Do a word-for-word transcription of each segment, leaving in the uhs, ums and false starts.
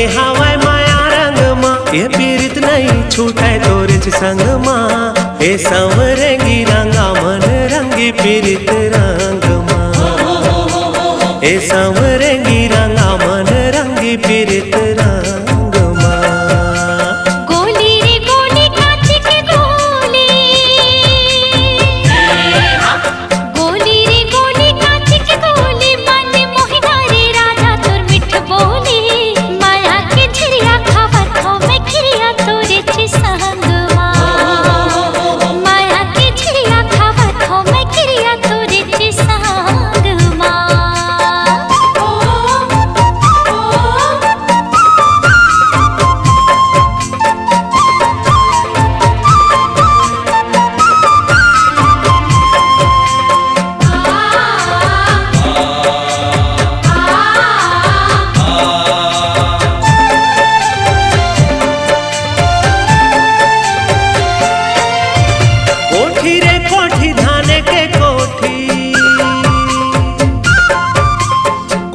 ए हावय माया रंग मा, ए पीरित नइ छूटय तोरेच संग मा। ए सांवरेंगी रंगा मन रंगी पीरित रंग मा। ए सांवरेंगी रंगा मन रंगी पीरित रंग मा। गोली रे गोली कांच के गोली। गोली रे गोली कांच के गोली, मन मोहिना रे राजा तोर मिठ बोली। माया के झिरिया खावत हो मैं किरिया तोरेच संग मा। माया के झिरिया खावत हो मैं किरिया तोरेच संग मा। कोठी रे कोठी, धाने के कोठी।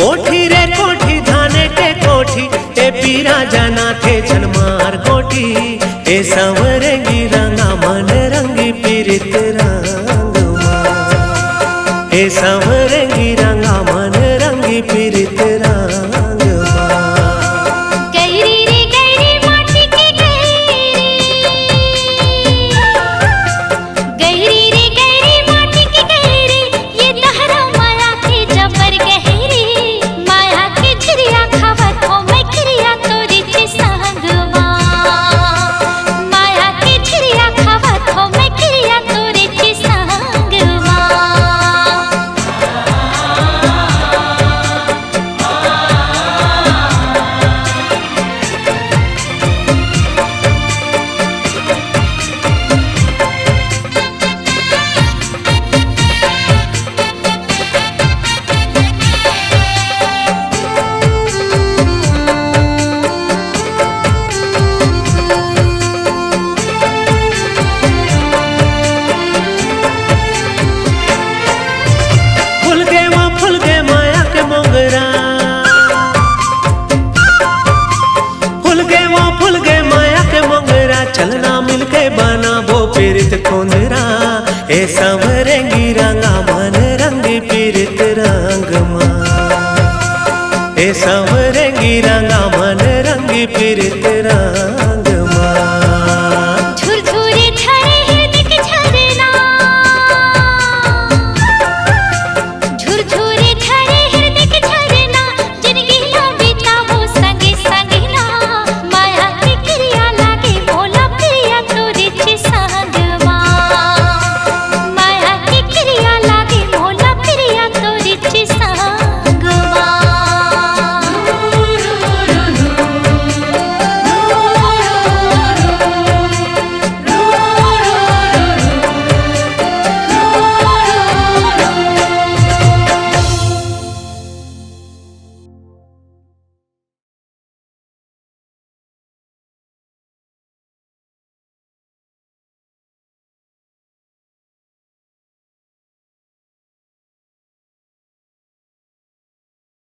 कोठी रे कोठी, धाने के कोठी। ए पीरा जाना थे झन मार कोठी। ए सांवरेंगी रंगा मन रंगी पीरित रंग मा। ए सांवरेंगी रंगा मन रंगी पीरित रंग मा। गैरी रे गैरी माटी के गैरी। गैरी रे गैरी माटी के गैरी, ये तहरा माया के जबर गहरी। माया के झिरिया खावत हो मैं किरिया तोरेच संग मा। माया के झिरिया खावत हो मैं किरिया तोरेच संग मा। फूल गे माँ, फूल गे माया के मोंगरा। फूल गे माँ, फूल गे माया के मोंगरा, चलना मिलके बनाबो पीरित खोंदरा। ए सांवरेंगी रंगा मन रंगी पीरित रंग मा। ए सांवरेंगी रंगा मन रंगी पीरित